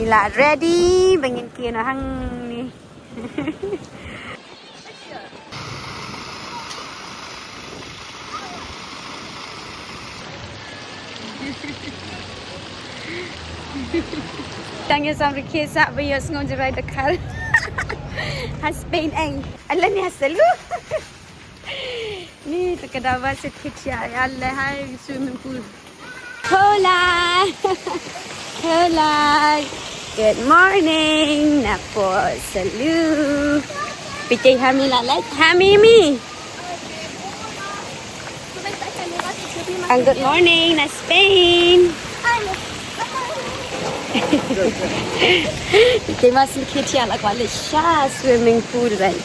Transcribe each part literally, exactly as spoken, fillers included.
La ready ba ngin kiew noh hangne. Tang ïa sam rkhie sah ba ïohsngew jingrwai dkhar ha Spain ei. Ala ni ha Salou. Ni te ka dawa se khit ïa ïa lehai swimming pool. Hola. Hola. Good morning. Na pho Salou. Phi tei ha mi la leit ha mi mi. And good morning na Spain. Phi tei ma sngewkhia la kwah leit sha swimming pool ban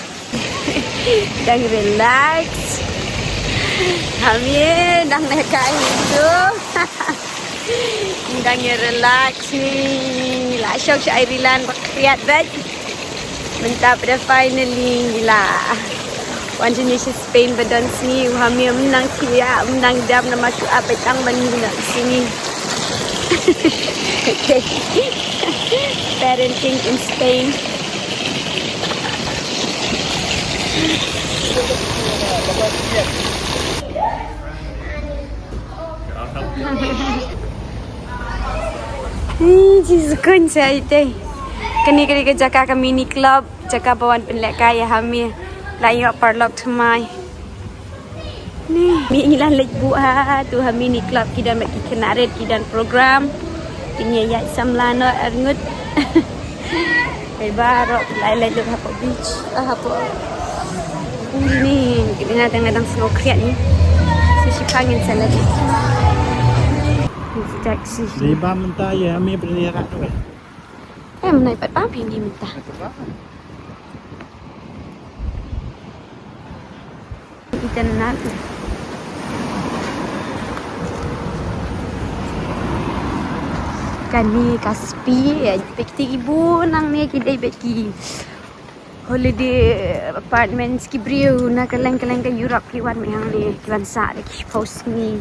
dang relax. Ha mi dang lehkai hi tu. Dang ïa relax ni. La shong sha Ireland ba khriat bad. Mynta pada finally la wan jingïaseng Spain ba don sngi. Ha mi ym nang thiah ym nang dam namar shu ap bad tang ban ïa sngi. Okay. Parenting in Spain. Hi, ji sukun sa ite. Kani kani ka jaka ka mini club, jaka ba wan pynlehkai ïa ha mi. La ïoh paralok thymmai. Ni, mi ngi la leit buh ha tu ha mini club ki don bad ki khynnah rit ki don program. Ki ngi ïaid samla noh arngut. Hei baroh ki la leit lut hapoh beach, ah, hapoh pool ni. Ki dang dang dang sngewkhriat ni. Sa shipang ngin sa leit. Ni si taxi. Ni ba mynta ïa mi bri ni rak tu. Em nai pat ba phi ni mynta. Itan na. Kani ka spi, eh, pek ti ibu nang ne ki dei bad ki holiday apartments ki briew na kylleng kylleng ka Europe ki wan mih hangne ki wan sah da ki shiphew sngi.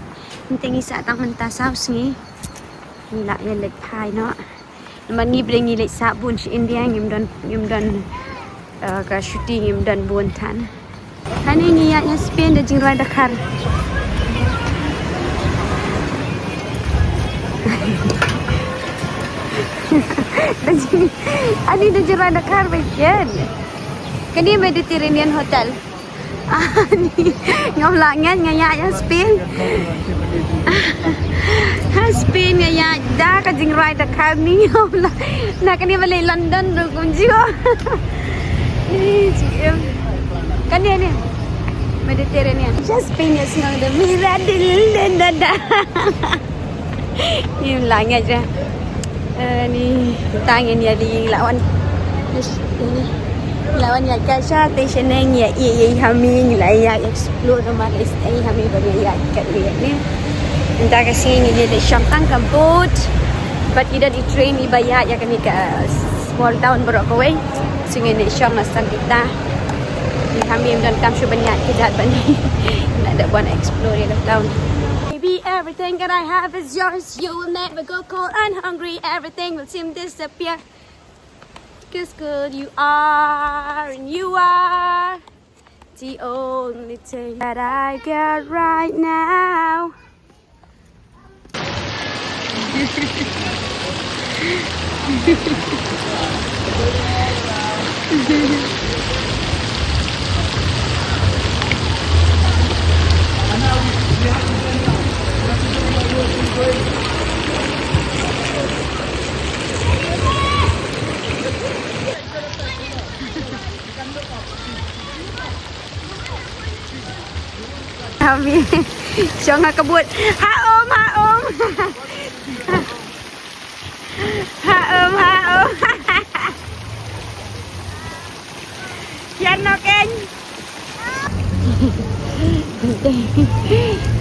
Nte ngi sah tang mynta saw sngi. Ngi lah ïa leit phai noh. Namar ngi briew ngi leit sah bun sha India ngim don ngim don, eh, ka shuti ngim don bun than. Hangne ngi ïaid ha Spain da jingrwai dkhar. Da jing, ani da jingrwai dkhar ba ïen. Kane Mediterranean Hotel. Ani, ngam lah ngeit nga ïaid ha Spain. Ha Spain nga ïaid da ka jingrwai dkhar ni, ngam lah. Na kane ba leit London ruh kumjuh. Ni jingim. Kane ni Mediterranean. Just Spain ïa sngew da mira dil den da da. Ngim lah ngeit re. Eh, ni tang ïa ni ïa di la wan. Ni la wan ïa ka sha te shaneng ïa ïa ïa ha mi ngi la ïa explore ma le stay ha mi ba ïa ïa ka ïa ni. Nda ka sngi ngi ïa de shong tang ka boat. But ida di train iba ïa ïa kani ka small town baroh kawei. Sngi ni shong na sang kita. Ni ha mi don kam shu ban ïa ki jat ban ni. Na da ban explore ïa ka town. Maybe everything that I have is yours. You will never go cold and hungry. Everything will seem disappear. 'Cause good you are and you are the only thing that I got right now. Hami. Shong ha ka boat. Ha um, ha um. Ha um, ha um. Hian no keny.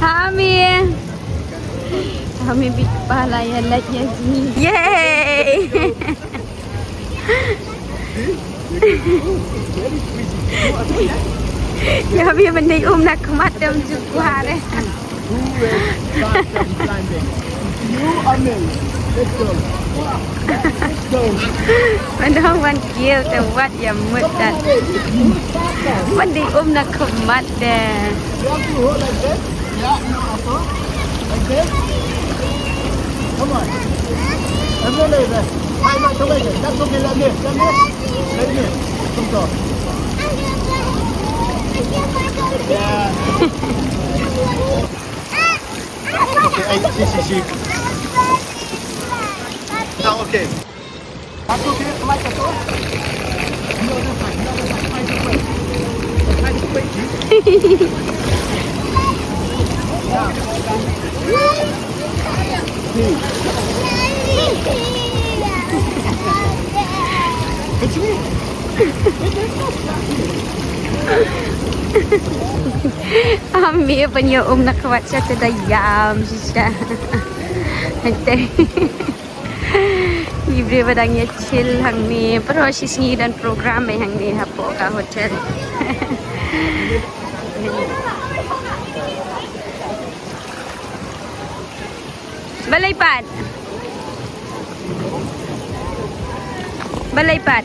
Hami. Hami bit pala ya lait ya sini. Yay. Ya hami mending um nak kumat dem jukwa re. You amazed. Let's go. Ban dang wan kiew te wat ïa mut dat. Ban dei um na khmat de. Okay, I, this is it. Now, okay. Ami ban ïa um na khmat sha te da ïam shisha. Hate. Ngi briew ba dang ïa chill hangne, pero shi sngi don program eh hangne hapoh ka hotel. Balei pat? Balei pat?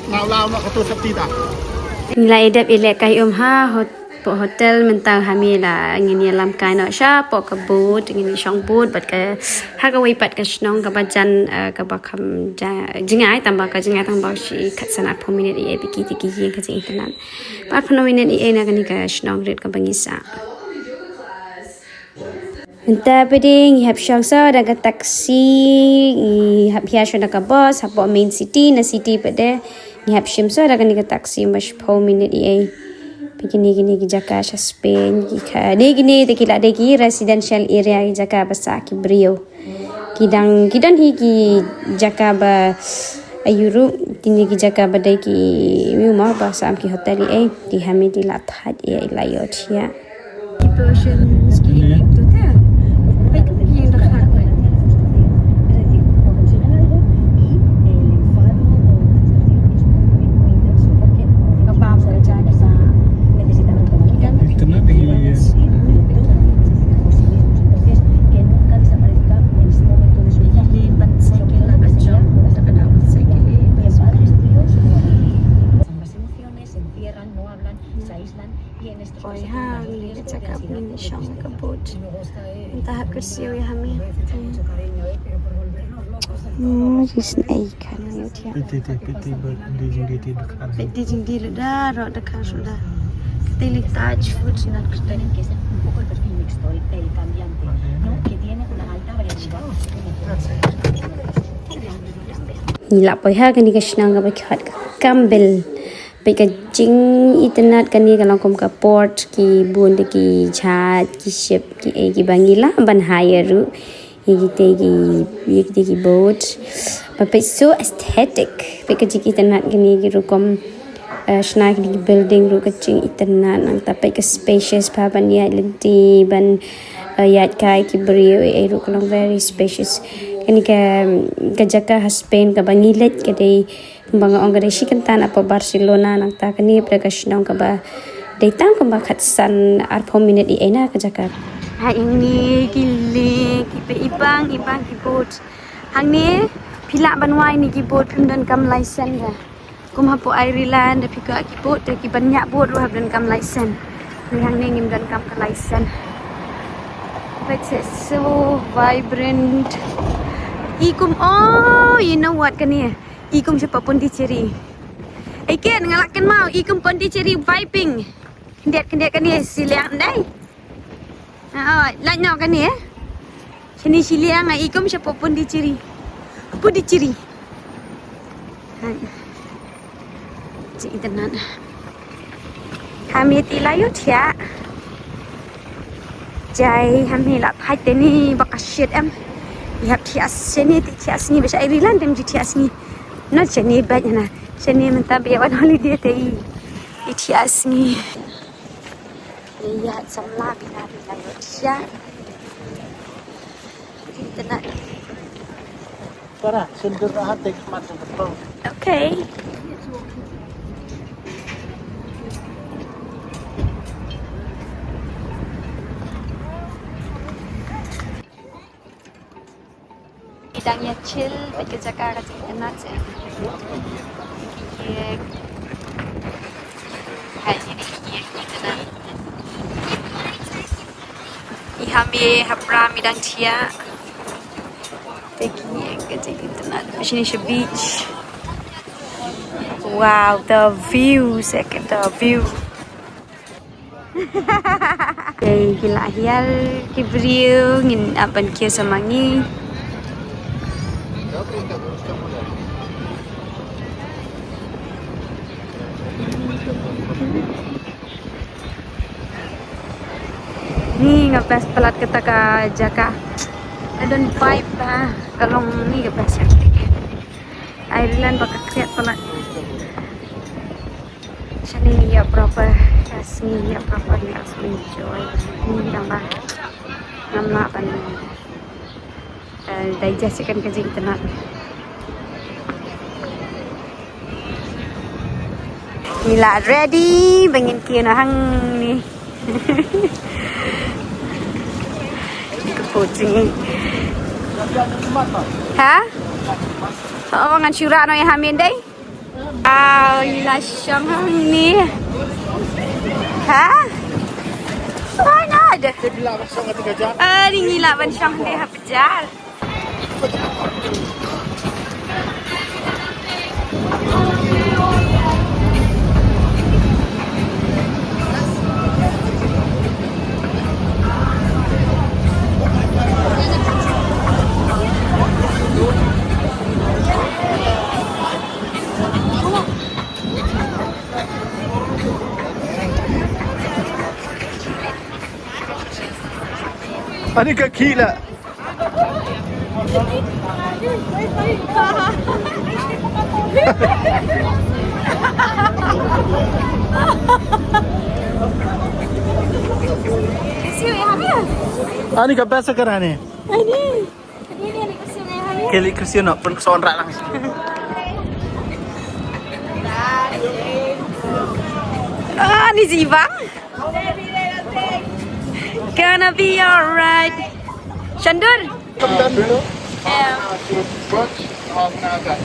Ngi la ïa dep ïa lehkai um ha hot- poh hotel mynta ha mi la ngin ïalam kai noh sha poh ka boat, ngin ïa shong boat bad ka ha kawei pat ka shnong kaba jan, eh, kaba kham ja-, jngai tang ba ka jngai tang ba shi khatsan arphew minit ïa phi ki te ki ïing ka jingitynnad. Arphew minit ïa na kane ka shnong rit kaba ngi sah. Mynta pat de ngi hap shong sa da ka taxi, ngi hap ïa shong da ka bus hapoh main city, na city pat de ngi hap shim sa da kane ka taxi ba shiphew minit ïa. Phi kine kine ki jaka sha Spain ki kha. Dei kine te ki la dei ki residential area, ki jaka ba sah ki briew. Ki dang ki don hi ki jaka ba aïu ruh, kine ki jaka ba dei ki, ïu mo, ba sah ki hotel ïa. Te ha mi te la thait ïa, la ïoh thiah. Ki Persians ki ïing tu te. Peit ki ïing da khat. Ka bam ka jait ba. Ki dang. Ito na, di, ki lane ban cycle la ka jong. Ka dang ban cycle. Poi ha, ngi ka jaka pynshong ka boat. Mynta hap ka siew ïa ha mi. Hmm, jisnei khan ïa thiah. Peit, peit, peit, peit, ba, di jingdi, di dukhan. Peit, di jingdi lada, ro dukhan suda. Kata lei Taj Foods na kata. Ngi la poi ha kane ka shnong kaba khot ka Campbell. Peit ka jingitynnad kane ka long kum ka port, ki bun de ki jhaj, ki ship, ki ei kiba ngi lah ban hire ruh. Ïa kite ki, ïa kite ki boat. Ba peit so aesthetic. Peit ka jingitynnad kane ki rukom, eh, shna kine ki building ruh ka jingitynnad, nangta peit ka spacious ba ban ïaid lynti ban, eh, ïaid kai ki briew ei ruh ka long very spacious. Kane ka, ka jaka ha Spain kaba ngi leit ka dei Kumba nga ong ka dei shi kynta na pdeng Barcelona, nangta kane pat ka shnong kaba dei tang kumba khatsan arphew minit ïa na ka jaka. Hangne ki leh ki peit ibang ibang ki boat. Hangne phi lah ban wai ne ki boat phim donkam license de. Kum hapoh Ireland da phi kwah ki boat te ki ban ñiah boat ruh hap donkam license. Te hangne ngim donkam ka license. But it's so vibrant. I kum, oh, you know what, kane. I kum shapoh Pondicherry. Ei ken nga la kynmaw, i kum Pondicherry vibing. Khyndiat khyndiat kane shiliang dei. Ah, oh, lait noh kane. Shane shiliang, i kum shapoh Pondicherry. Pondicherry. Hai. Jingitynnad. Ha mi te la ïoh thiah. Jai ha mi la phai te ni ba ka shit em. Ïa thiah shane te thiah sngi ba sha Ireland te ym ju thiah sngi. Not shane ba na. Shane mynta ba ïa wan holiday te i. I thiah sngi. Ïa samla bina bina ïoh thiah. Jingitynnad. Tara, sendiri aja tek mat sendiri. Okay. Ki dang ïa chill, bad ka jaka ka jingitynnad seh. I Hami hapdeng i dang thiah. Te ki ïeng ka jingïeit itynnad. Shane sha beach. Wow, the view, second the view. Te ki la hiar ki briew, ngin ap ban kiew sa ma ngi. Ni nga best palat kata ka jaka. I don't vibe ba. Ka long ni ka best. Ireland ba ka khriat palat. Shane ngi ïa proper. Yes, ngi ïa proper, ngi ïa enjoy. Ni dang ba. Ngam lah ban. Eh, digest kan ka jingïeit. Ngi la ready ba ngin kiew na hangne. Ka put jingïeit. Ha? Oh, ngan shu rah noh ïa Hami dei. Aw, ngi la shong hangne. Ha? Why not? Ah, ngi lah ban shong hangne ha bazaar. Ani ka khih la. Ani ka best kar ani. Ani. Keli kesian nak pun keson rak lang. Ah, ni Zibang. Gonna be alright. Shandur. Come down below. Yeah. Half an hour back.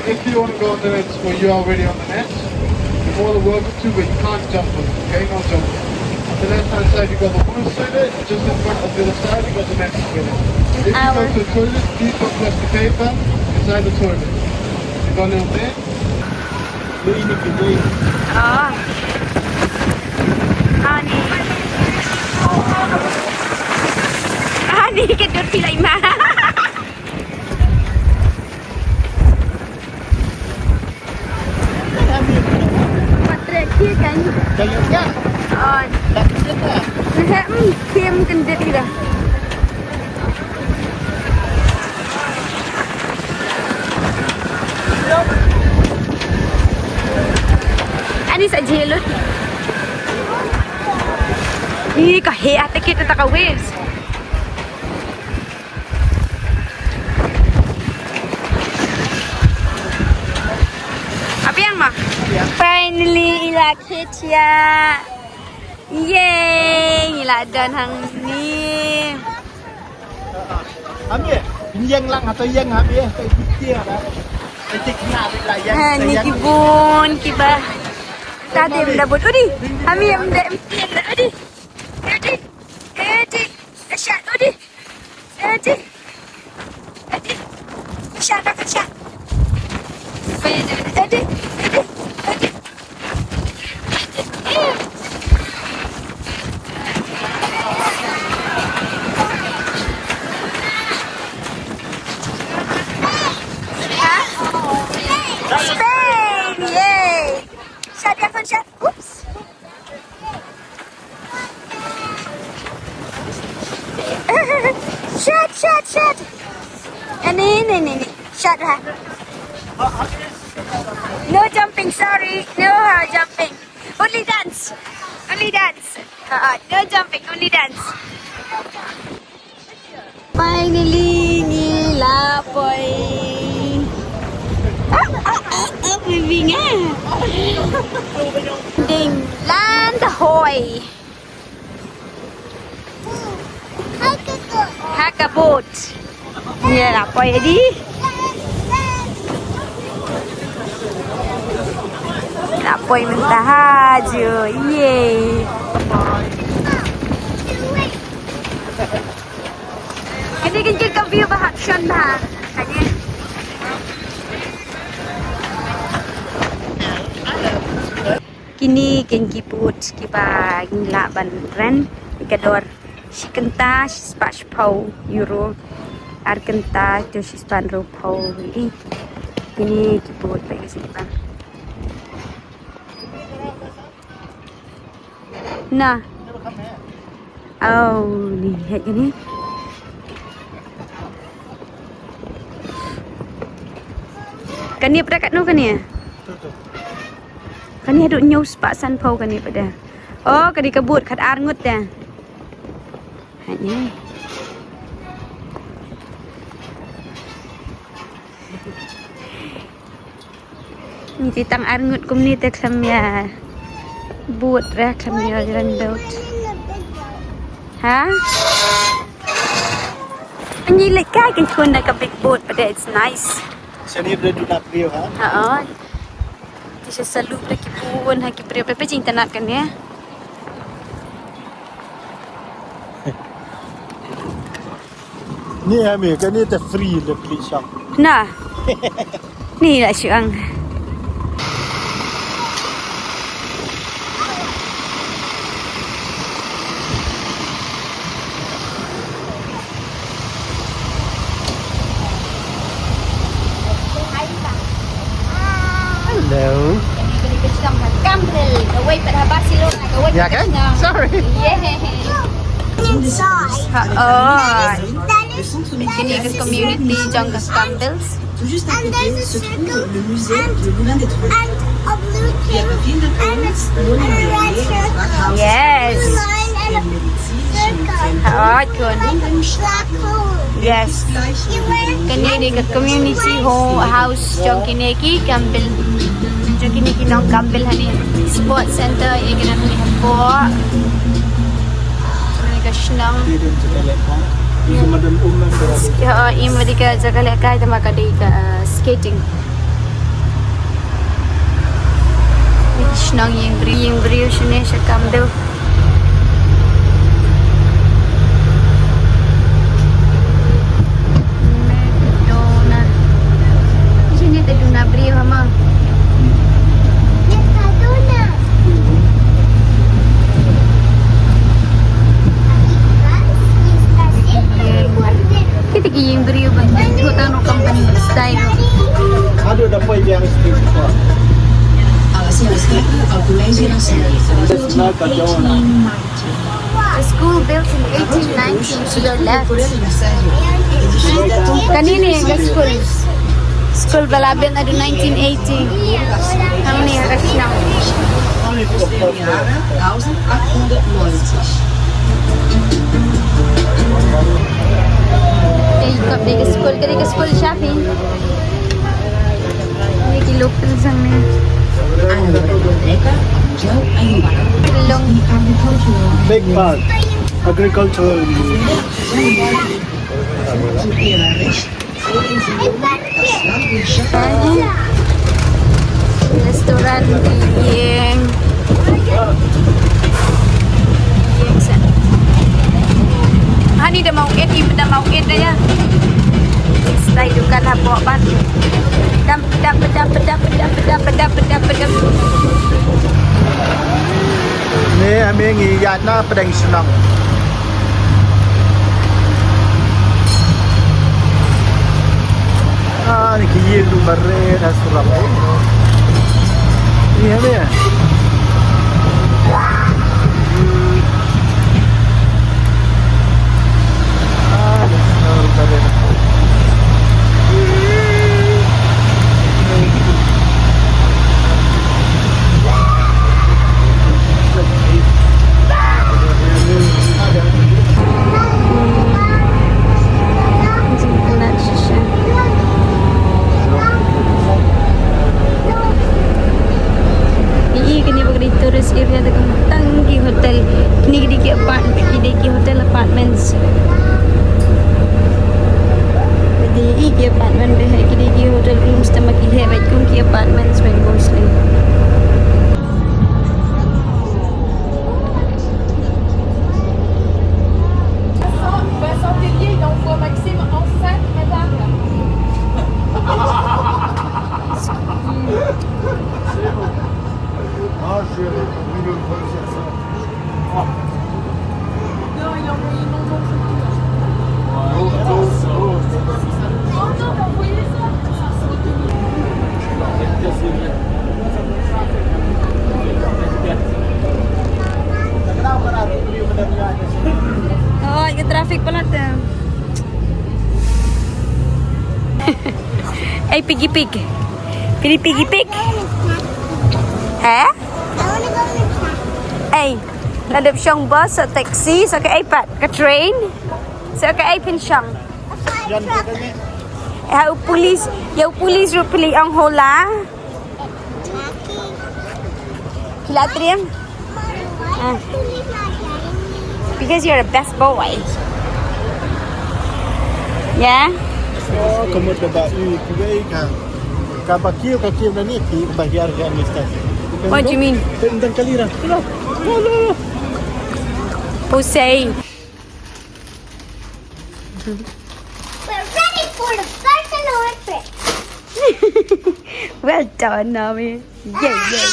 If you want to go on the nets or you are already on the nets, you're more than welcome to, but you can't jump on it, okay? No jumping. On the left hand side, you've got the women's toilet. Just in front of the other side, you've got the men's toilet. If you go to the toilet, please don't flush the paper inside the toilet. You got a little bin. Ini kita. Ah. Ani. Ani, ka dut phi la i ma. Patrick, ki kan. Jangan kan? Oh. Tak kena. Nggak, hmm, kim kendit gitu. Ani sa jelut. Ni ka he ate kita taka waves. Apiang ma? Finally, ila kit ya. Yay, ila don hangne. Ami, yang lang atau yang habis, tak ikut dia. Nanti kena ada lah yang. Ha, ni kibun, kiba. Tadi benda bun. Udi, ami yang benda, udi. Udi, udi, udi. Asyik, udi. Udi. Udi. Asyik, asyik. Udi, udi, udi. Spain, yay! Shot, yeah, fun shot. Oops. Shot, shot, shot. Eh, ni, ni, ni, ni. Shot, ha. No jumping, sorry. No, uh, jumping. Only dance. Only dance. Uh, uh, no jumping, only dance. Finally, ngi la poi. Ah, ah, ah, ah, moving ah. Ding land hoi. Ha ka boat. Ngi la poi di. Poi mynta ha ju, yay. Kane kan ka view ba hap shon bha. Kane. Kine kan ki boat kiba ngi lah ban rent, ka dor shi kynta shispah shiphew euro, ar kynta to shispah hynriewphew. Kine ki boat ba ngi sngewbha. Na. Oh, ni, heh, kane. Kane pat katno kane? Kane haduh hynñiew spah sanphew kane pat. Oh, kane ka boat khat ar ngut te. Heh, ni. Ngi te tang ar ngut kumne te khlem ïa boat re, khlem ïa rent boat. Ha? Ngi leit kai kan khun da ka big boat pat, it's nice. Shane ba duna briew ha? Ha. Te sha salu da ki bun ha ki briew pat, phi jingtynat kane. Ni ha me, kane te free le pli shang. Na. Ni la shang. Hello. Kane ka shnong ka Cambrils, kawei pat ha Barcelona, kawei pat ka shnong. Ya kan? Sorry. Yeah. Inside. Ha, oh. Kane ka community jong ka Cambrils. And there's a circle and, and a blue thing and a, and a red circle. Yes. Blue line and a circle. Oh, good. Like a black hole. Yes. Kane ne ka community ho-, house jong kine ki Cambrils. Jong kine ki nong Cambrils hangne. Sports center ïa kine hangne hapoh. Kane ka shnong. Ske-, oh, im dei ka jaka lehkai, te ma ka dei ka, uh, skating. Kane ka shnong ïing briew, ïing briew shane sha Cambrils. Duna. Shane te duna briew ha ma. Kita ki ïing briew ban tu tang ruh company style. Aduh, da poi biang street ko. Smell ka dona. The school built in eighteen ninety to your left. Kane ne ka school. School ba la build naduh nineteen eighty. Hangne ha ka shnong. Te kane ka school, kane ka school sha phi. Ye ki locals hangne. Long. Big park. Agricultural. Restaurant, ïing. Ïing sa. Hani da mawkit, i da mawkit da ïa. Stai dukan hapoh ban. Dap, dap, dap. Ne, ami ngi ïaid na pdeng shnong. Ah, ni ki ïing ruh ba rit ha surok. Ni ha me. Ah, ni ki ïing ruh ba rit. Ï, kine ba ka dei tourist area, te kumta tang ki hotel. Kine ki dei ki apartment, ki dei ki hotel apartments. Ki dei ki apartment, ba ki dei ki hotel rooms, te ma ki heh bad kum ki apartments, bad mostly. Oh, ka traffic palat te. Ei, piggy pig. Pili piggy pig. Heh? Ei, la dep shong bus, sa taxi, sa kaei pat, ka train, sa kaei phin shong. Ha u police, ïa u police ruh phi la ong hola. Phi la triem? Ah. Because you're a best boy. Yeah? Oh, ka mut da ba i kuwei ka. Ka ba kiew, ka kiew na ni ki ba hiar ga ni sta. What do you mean? Tendang kalira. Lo, lo, lo. Pusey. We're ready for the Barcelona trip. Well done, Nami. Yay, yay.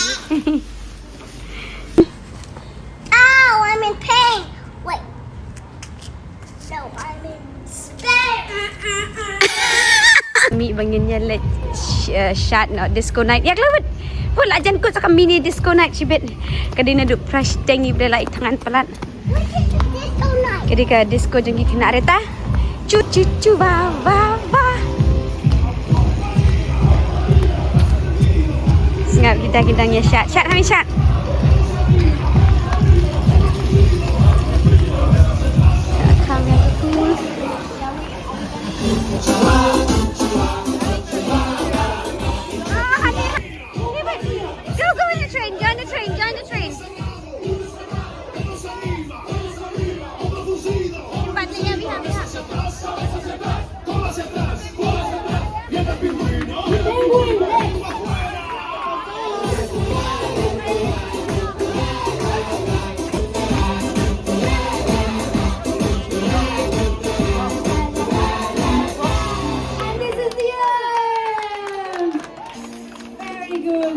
Ow, I'm in pain. Wait. No, I'm in Spain. Mih ba ngin ïa leit sh-, eh, shad noh disco night. Ïa khlawet. Hoi la jan kut sa ka mini disco night shibit. Ka dei naduh Presteng i ba dei la i thngan palat. Ka dei ka disco jong ki khynnah Reta. Chu chu chu, wa wa wa. Sngap kita, kita ngi shad. Shad, kami shad. Kami aku. Go, go in the train, join the train, join the train. And this is the end. Very good.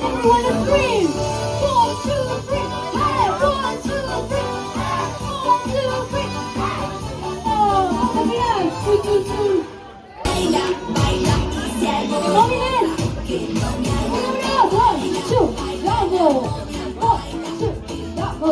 Everyone scream! One, two, three! Hey, one, two, three! Hey, one, two, three! Hey! Oh, let me out! Two, two, two! Baila, baila y si algo... One, two, go! One, two, go!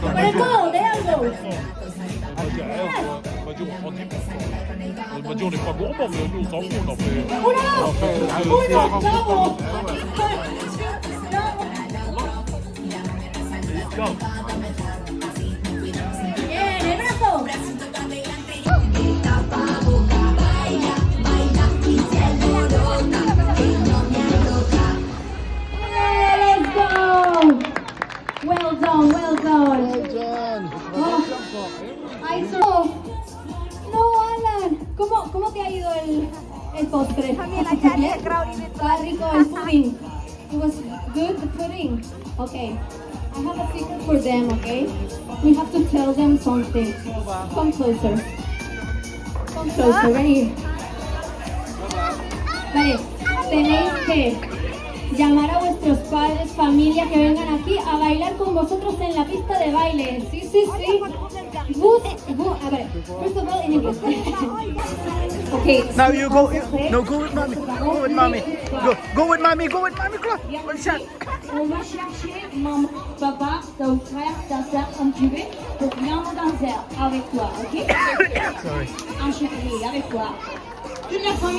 Allez, go, déjalo. Elle m'a dit, on n'est pas gourmand, mais nous, on s'en fout, on en fait. Oula, oula, bravo. Bien, les brazos. Hey, let's go. Well done, well done. Well done. Oh, I saw. No, Alan, ¿cómo, cómo te ha ido el, el postre? También acá en el crowd y de... Está rico el pudding. It was good, the pudding. Okay. I have a secret for them, okay? We have to tell them something. Come closer. Come closer, right here. Vale, tenéis que Llamar a vuestros padres, familia, que vengan aquí a bailar con vosotros en la pista de baile. Sí, sí, sí. Bus, bu- a ver, first of all, in English. Okay. Now you go. No, go with mommy. Go with mommy. Go, go with mommy. Go with mommy. Come on. One shot. On va chercher maman, papa, ton frère, ta soeur, comme tu veux, pour bien danser avec toi, ok? Sorry. Un chéri, avec toi. Toute la famille.